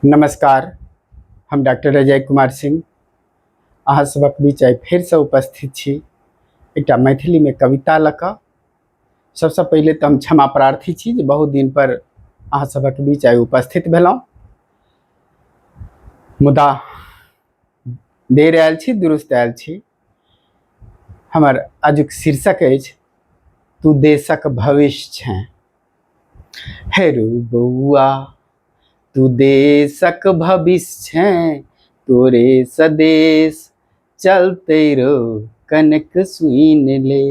नमस्कार। हम डॉक्टर अजय कुमार सिंह अहाँ सबक बीच आइ फेरसँ उपस्थित छी एकटा मैथिलीमे कविता लऽ कऽ। सबसँ पहिले तऽ हम क्षमा प्रार्थी छी जे बहुत दिन पर अहाँ सबक बीच आइ उपस्थित भेलहुँ, मुदा देर आयल छी दुरुस्त आयल छी। हमर आजुक शीर्षक अछि तू देशक भविष्य छेँ। हे रौ बौआ तू देशक भविष्य छेँ, तोरे सदेश चलते रौ कनक सुनि ले।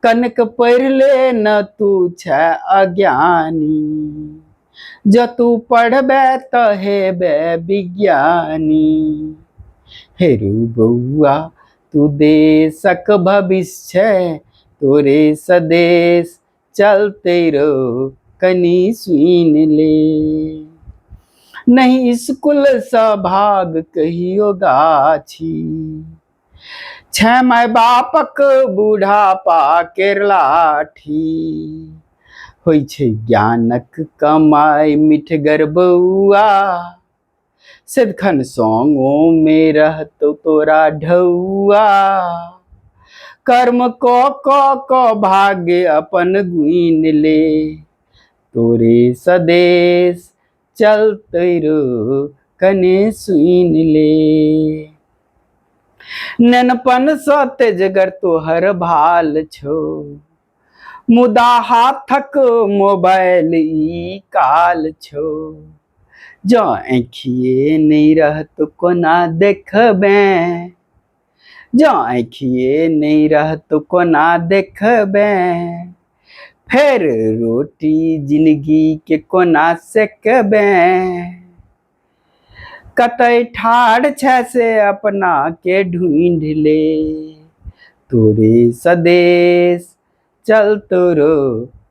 कनक पढ़ि ले न तू छै अज्ञानी, जँ तू पढ़बे तऽ हेबे विज्ञानी। हे रौ बौआ तू देशक भविष्य छेँ, तोरे सदेश चलते रौ कनी सुनि ले। नहि स्कूलसँ भाग कहियो गाछी, छै माय बापक बुढ़ापा केर लाठी। होइ छै ज्ञानक कमाइ मिठगर बौआ, सदिखन सङ्गोमे रहतौ तोरा ढौआ। कर्म कऽ कऽ कऽ भाग्य अपन गुनि ले, तोरे सदेश चलतै रौ कने सुनि ले। नेनपनसँ तेजगर तोहर भाल छौ, मुदा हाथक मोबाइल ई काल छौ। जँ आँखिए नहि रहत कोना देखबें, जँ आँखिए नहि रहत कोना देखबें, फेर रोटी जिनगीके कोना सेकबें। कतय ठाढ़ छै से अपना के ढूंढि ले, तोरे सदेश चल तोरो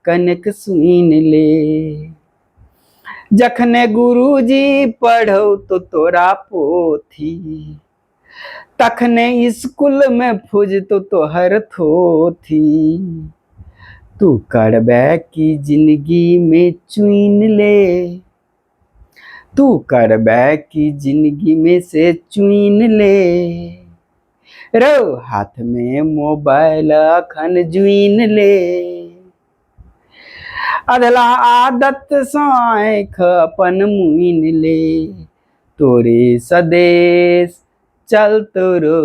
कनक सुनि ले। जखने गुरुजी पढ़ौ तो तोरा पोथी, तखने स्कूल में फुजतो तोहर थोथी। तू करबे की जिंदगी में चुनि ले, तू करबे की जिंदगी में से चुनि ले। रौ हाथ में मोबाइल अखन जुनि ले, अधला आदत सँ आँखि अपन मुनि ले। तोरे सदेश चल तोरो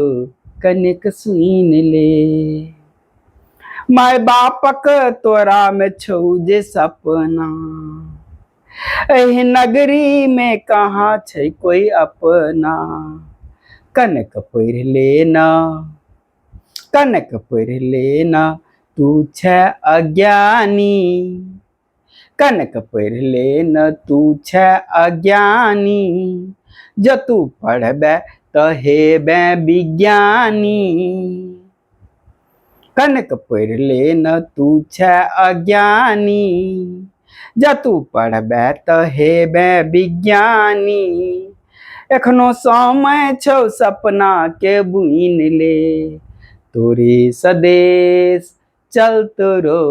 कनिक सुनि ले। माय बापक तोरा में छौ जे सपना, एहि नगरी में कहाँ छै कोई अपना। कनक पढ़ि ले ना, कनक पढ़ि ले ना तू छै अज्ञानी, कनक पढ़ि ले न तू छै अज्ञानी। जँ तू पढ़बे तऽ हेबे विज्ञानी, कनक पढ़ि ले न तू छै अज्ञानी। जँ तू पढ़बे तऽ हेबे विज्ञानी। एखनो समय छौ सपना के बुनि ले, तोरे सदेश चल तोरो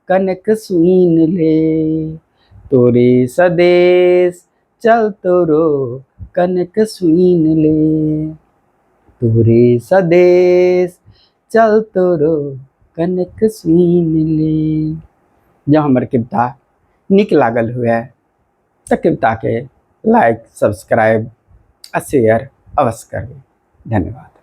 कनक सुनि ले। तोरे सदेश चल तोरो कनक सुनि ले, तोरे सदेश चल तोरो कनक सुनि ले। जँ हमर कविता नीक लागल हुए तऽ कविताके लाइक, सब्सक्राइब आ शेयर अवश्य करबै। धन्यवाद।